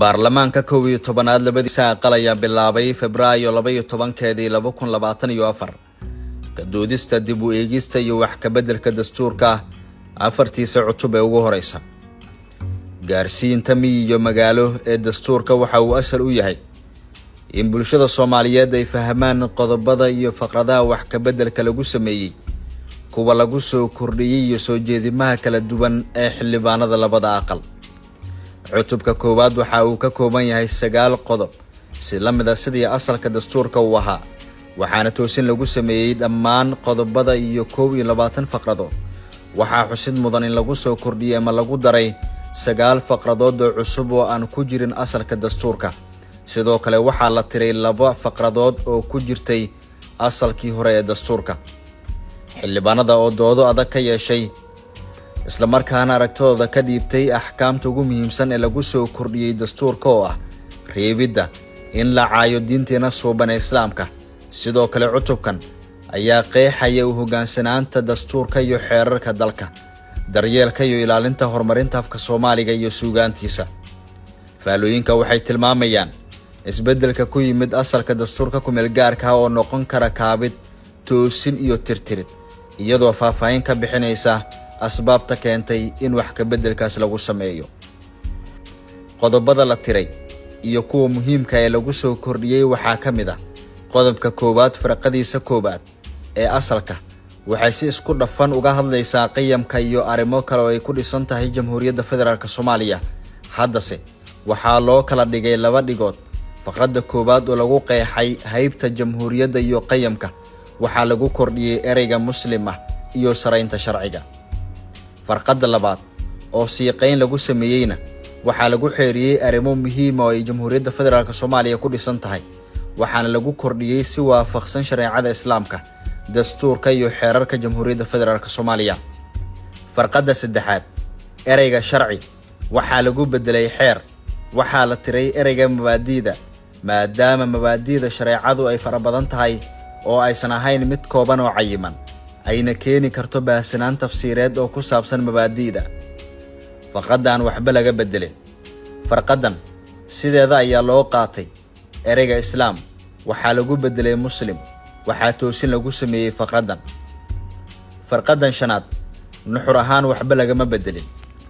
Baarlamaanka 11aad labadiisa aqal ayaa bilaabay Febraayo 12-keedii 2024 ka doodista, dib u eegista iyo wax ka beddelka dastuurka afartiisa cutub ee ugu horeysa. Gaarsiinta miyi iyo magaalo ee dastuurka waxa uu asal u yahay in bulshada Soomaaliyeed ay fahmaan qodobada iyo faqradaha wax ka beddelka lagu sameeyey, kuwa lagu soo kordhiyey iyo soo jeedimaha kala duwan ee xildhibaanada labada aqal. Cutubka koowaad waxa uu ka kooban yahay sagaal qodob, si la mid a sidii asalka dastuurka uu ahaa, waxaana toosin lagu sameeyey dhammaan qodobada iyo 21 faqradood. Waxaa xusid mudan in lagu soo kordhiyey ama lagu daray sagaal faqradood oo cusub oo aan ku jirin asalka dastuurka. Sidoo kale waxaa la tiray laba faqradood oo ku jirtay asalkii hore ee dastuurka. Xildhibaanada oo doodo adag ka yeeshay, islamarkaana aragtidooda ka dhiibtay axkaamta ugu muhiimsan ee lagu soo kordhiyey dastuurka, oo ah reebidda in la caayo diinteena suuban ee Islaamka. Sidoo kale cutubkan ayaa qeexaya u hoggaansanaanta dastuurka iyo xeerarka dalka, daryeelka iyo ilaalinta horumarinta afka Soomaaliga iyo suugaantiisa. Faalooyinka waxay tilmaamayaan isbeddelka ku yimid asalka dastuurka kumeel gaarka oo noqon kara kaabid, toosin iyo tirtirid, iyadoo faahfaahin ka bixinaysa asbaabta keentay in wax ka beddelkaas lagu sameeyo. Qodobada la tiray iyo kuwa muhiimka ee lagu soo kordhiyey waxaa ka mid ah qodobka koowaad farqadiisa koowaad ee asalka. Waxay si isku dhafan uga hadlaysaa qiyamka iyo arrimo kale oo ay ku dhisan tahay Jamhuuriyadda Federaalk Soomaaliya. Haddase waxaa loo kala dhigay laba dhigood. Faqradda koowaad oo lagu qeexay haybta jamhuuriyadda iyo qiyamka, waxaa lagu kordhiyey ereyga "Muslim" ah iyo saraynta sharciga. Farqadda labaad oo siiqayn lagu sameeyeyna waxaa lagu xeeriyey arrimo muhiima oo ay Jamhuuriyadda Federaalk Soomaaliya ku dhisan tahay, waxaana lagu kordhiyey si waafaqsan shareecada Islaamka, dastuurka iyo xeerarka Jamhuuriyadda Federaalk Soomaaliya. Farqadda saddexaad, ereyga "sharci" waxaa lagu beddelay "xeer". Waxaa la tiray ereyga "mabaadi'da", maadaama mabaadi'da shareecadu ay fara badan tahay oo aysan ahayn mid kooban oo cayiman, ayna keeni karto baahsanaan tafsiireed oo ku saabsan mabaadi'da. Farqaddan waxba laga beddelin. Farqaddan sideeda ayaa loo qaatay. Ereyga "Islaam" waxaa lagu beddelay "Muslim". Waxaa toosin lagu sameeyey faqraddan. Farqaddan shanaad nuxur ahaan waxba lagama beddelin,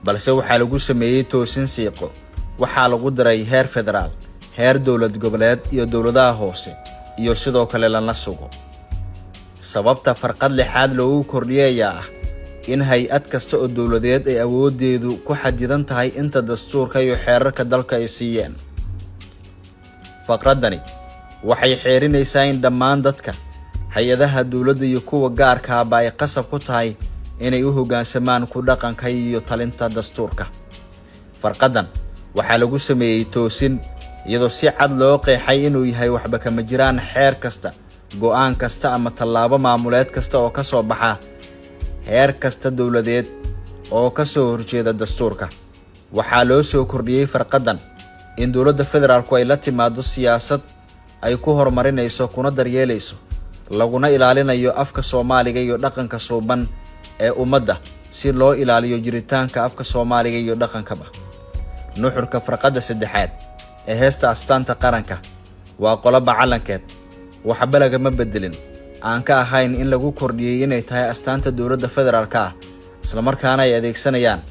balse waxaa lagu sameeyey toosin siiqo. Waxaa lagu daray heer federaal, heer dowlad goboleed iyo dowladaha hoose, iyo sidoo kale lana sugo. Sababta farqad lixaad loogu kordhiyay ayaa ah in hay-ad kasta oo dowladeed ay awooddeedu ku xadidan tahay inta dastuurka iyo xeerarka dalka ay siiyeen. Faqraddani waxay xeerinaysaa in dhammaan dadka, hay-adaha dowladda iyo kuwa gaarkaaba ay qasab ku tahay inay u hoggaansamaan ku dhaqanka iyo talinta dastuurka. Farqaddan waxaa lagu sameeyey toosin, iyadoo si cad loo qeexay inuu yahay waxba kama jiraan xeer kasta, go-aan kasta ama tallaabo maamuleed kasta oo ka soo baxa heer kasta dowladeed oo ka soo horjeeda dastuurka. Waxaa loo soo kordhiyey farqaddan in dowladda federaalku ay la timaado siyaasad ay ku horumarinayso, kuna daryeelayso, laguna ilaalinayo afka Soomaaliga iyo dhaqanka suuban ee ummadda, si loo ilaaliyo jiritaanka afka Soomaaliga iyo dhaqankaba. Nuxurka farqadda saddexaad ee heesta astaanta qaranka waa qoloba calankeed. Waxba lagama bedelin aan ka ahayn in lagu kordhiyey inay tahay astaanta dowladda federaalka ah, islamarkaana ay adeegsanayaan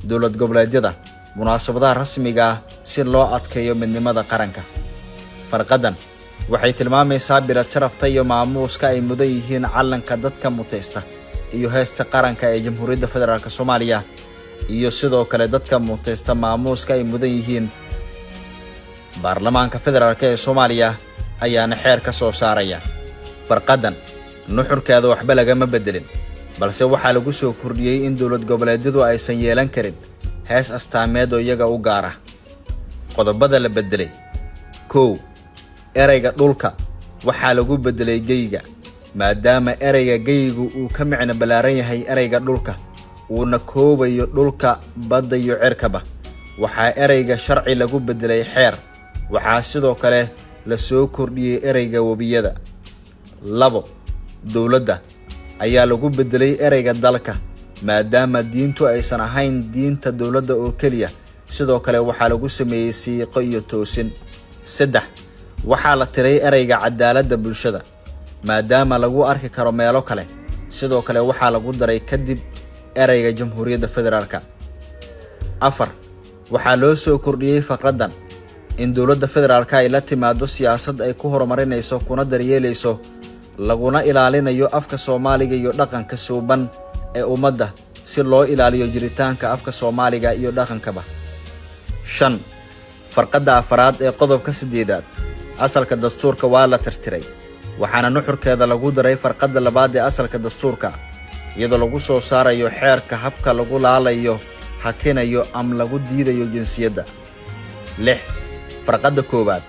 dowlad goboleedyada munaasabadaha rasmiga ah si loo adkeeyo midnimada qaranka. Farqaddan waxay tilmaamaysaa bilad sharafta iyo maamuuska ay mudan yihiin calanka dadka mutaysta iyo heesta qaranka ee Jamhuuriyadda Federaalk Soomaaliya, iyo sidoo kale dadka mutaysta maamuuska ay mudan yihiin. Baarlamaanka Federaalk ee Soomaaliya ayaana xeer ka soo saaraya. Farqaddan nuxurkeeda waxba lagama bedelin, balse waxaa lagu soo kordhiyey in dowlad goboleedyadu aysan yeelan karin hees astaameed oo iyaga u gaar ah. Qodobada la bedelay: 1, ereyga "dhulka" waxaa lagu bedelay "geyga", maadaama ereyga "geygu" uu ka micno ballaaran yahay ereyga "dhulka", uuna koobayo dhulka, badda iyo cirkaba. Waxaa ereyga "sharci" lagu bedelay "xeer". Waxaa sidoo kale la soo kordhiyey ereyga "webiyada". 2, "dowladda" ayaa lagu bedelay ereyga "dalka", maadaama diintu aysan ahayn diinta dowladda oo keliya. Sidoo kale waxaa lagu sameeyey siiqo iyo toosin. Saddex, waxaa la tiray ereyga cadaaladda bulshada, maadaama lagu arki karo meelo kale. Sidoo kale waxaa lagu daray kadib ereyga Jamhuuriyadda Federaalka. Afar, waxaa loo soo kordhiyey faqraddan in dowladda federaalka ay la timaado siyaasad ay ku horumarinayso, kuna daryeelayso, laguna ilaalinayo afka Soomaaliga iyo dhaqanka suuban ee ummadda, si loo ilaaliyo jiritaanka afka Soomaaliga iyo dhaqankaba. Shan, farqadda afaraad ee qodobka sideedaad asalka dastuurka waa la tirtiray, waxaana nuxurkeeda lagu daray farqadda labaad ee asalka dastuurka, iyadoo lagu soo saarayo xeerka habka lagu laalayo, hakinayo ama lagu diidayo jinsiyadda. Lix, farqadda koowaad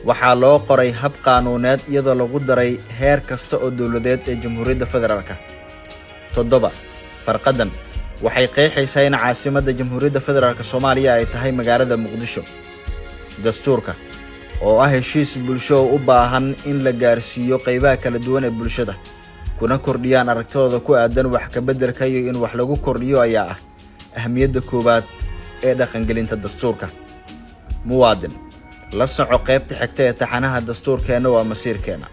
waxaa loo qoray hab qaanuuneed, iyadoo lagu daray heer kasta oo dowladeed ee Jamhuuriyadda Federaalka. Toddoba, farqaddan waxay qeexaysaa in caasimadda Jamhuuriyadda Federaalka Soomaaliya ay tahay magaalada Muqdisho. Dastuurka oo ah heshiis bulsho oo u baahan in la gaarsiiyo qaybaha kala duwan ee bulshada, kuna kordhiyaan aragtidooda ku aadan wax ka beddelka iyo in wax lagu kordhiyo, ayaa ah ahmiyadda koowaad ee dhaqangelinta dastuurka. Muwaadin, la soco qaybta xigta ee taxanaha Dastuurkeenna waa Masiirkeenna.